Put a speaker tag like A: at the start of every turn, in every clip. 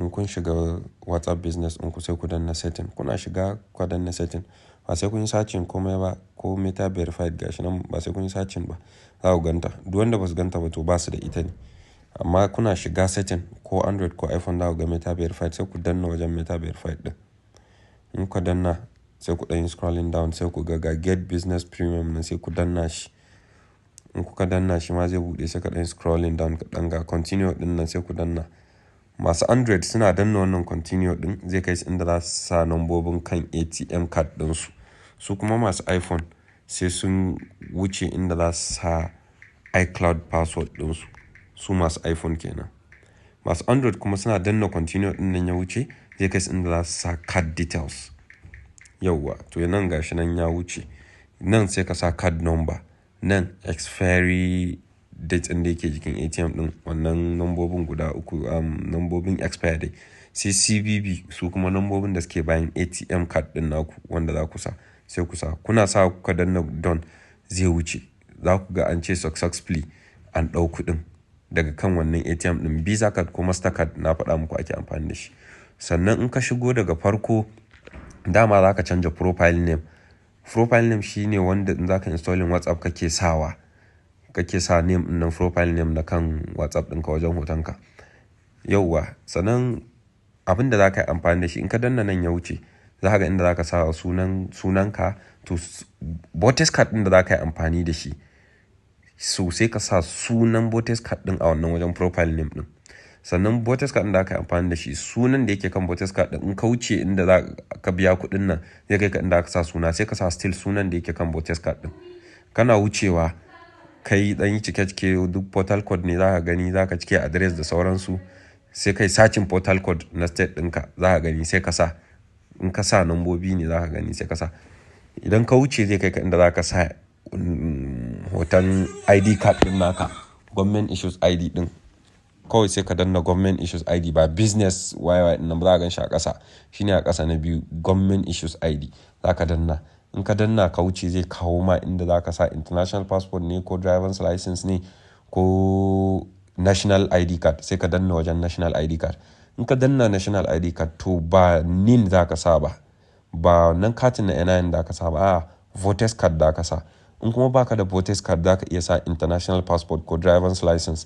A: In kun shiga WhatsApp Business ɗinku, sai ku danna setting. Kuna shiga kuka danna setting, ba sai kun yi searching komai ba, ko Meta verified gashi nan, ba sai kun yi searching ba, za ku ganta. Duk wanda ba su ganta ba, to ba su da ita ne. Amma kuna shiga setting, ko Android ko iPhone, za ku ga Meta verified, sai ku danna wajen Meta verified ɗin. In kuka danna, sai ku ɗan yi scrolling down, sai ku ga get business premium nan, sai ku danna shi. In kuka danna shi ma zai buɗe, sai ka ɗan yi scrolling down kaɗan, ga continue ɗin nan, sai ku danna. Masu Android suna danna wannan continue ɗin, zai kai su inda za su sa lambobin kan ATM card ɗinsu. Su kuma masu iPhone sai sun wuce inda za su sa iCloud password ɗinsu. Su masu iPhone kenan. Masu Android kuma suna danna continue ɗin nan ya wuce, zai kai su inda za su sa card details. Yauwa, to nan gashi nan ya wuce. Nan sai ka sa card number. Nan expiry date ɗin da yake jikin ATM ɗin, wannan lambobin guda uku, lambobin expire date. Sai CVV, su kuma lambobin da suke bayan ATM card ɗin naku wanda za ku sa, sai ku sa. Kuna sa, kuka danna done, zai wuce. Za ku ga an ce successfully an ɗau kuɗin daga kan wannan ATM ɗin. Visa card ko Mastercard na faɗa muku ake amfani da shi. Sannan in ka shigo daga farko, dama za ka canja profile name. Profile name shine wanda in za ka installing WhatsApp kake sawa. Kake sa name ɗin nan, profile name na kan WhatsApp ɗinka wajen hotonka. Yauwa, sannan abin da za ka yi amfani da shi, in ka danna nan ya wuce, za ka ga inda za ka sa sunan, sunanka, to voters card ɗin da za ka yi amfani da shi. So sai ka sa sunan voters card ɗin a wannan wajen profile name ɗin. Sannan voters card ɗin da aka yi amfani da shi, sunan da yake kan voters card ɗin, in ka wuce inda za ka biya kuɗin nan, zai kai ka inda aka sa suna, sai ka sa still sunan da yake kan voters card ɗin. Kana wucewa, kai ɗan yi cike cike, duk portal code ne za ka gani, za ka cike address da sauransu. Sai kai searching portal code na state ɗinka, za ka gani, sai ka sa. In ka sa, nambobi ne za ka gani, sai ka sa. Idan ka wuce, zai kai ka inda za ka sa hoton ID card ɗin naka, government issues ID ɗin. Kawai sai ka danna government issues ID, ba business YY ɗin nan ba, za ka gan shi a ƙasa. Shine a ƙasa na biyu, government issues ID za ka danna. In ka danna ka wuce, zai kawo ma inda za ka sa international passport ne ko driver's license ne ko national ID card, sai ka danna wajen national ID card. In ka danna national ID card, to ba NIN za ka sa ba. Ba nan katin na NIN da ka sa ba, a'a, voters card da ka sa. In kuma baka da voters card, za ka iya sa international passport ko driver's license.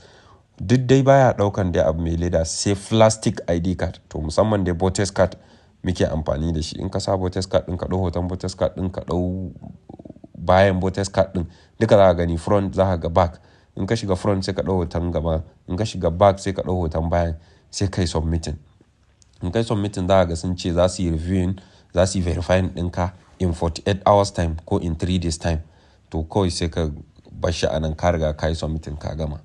A: Duk dai baya ɗaukan dai abu mai leda sai plastic ID card. To musamman dai voters card muke amfani da shi. In ka sa voters card ɗin, ka ɗau hoton voters card ɗin, ka ɗau bayan voters card ɗin, duka za ka gani front, za ka ga back. In ka shiga front, sai ka ɗau hoton gaba. In ka shiga back, sai ka ɗau hoton bayan, sai ka yi submitting. In kai submitting, za ka ga sun ce za su yi reviewing, za su yi verifying ɗinka in 48 hours time ko in 3 days time. To kawai sai ka bar shi a nan, ka riga ka yi submitting, ka gama.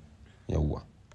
A: Yauwa.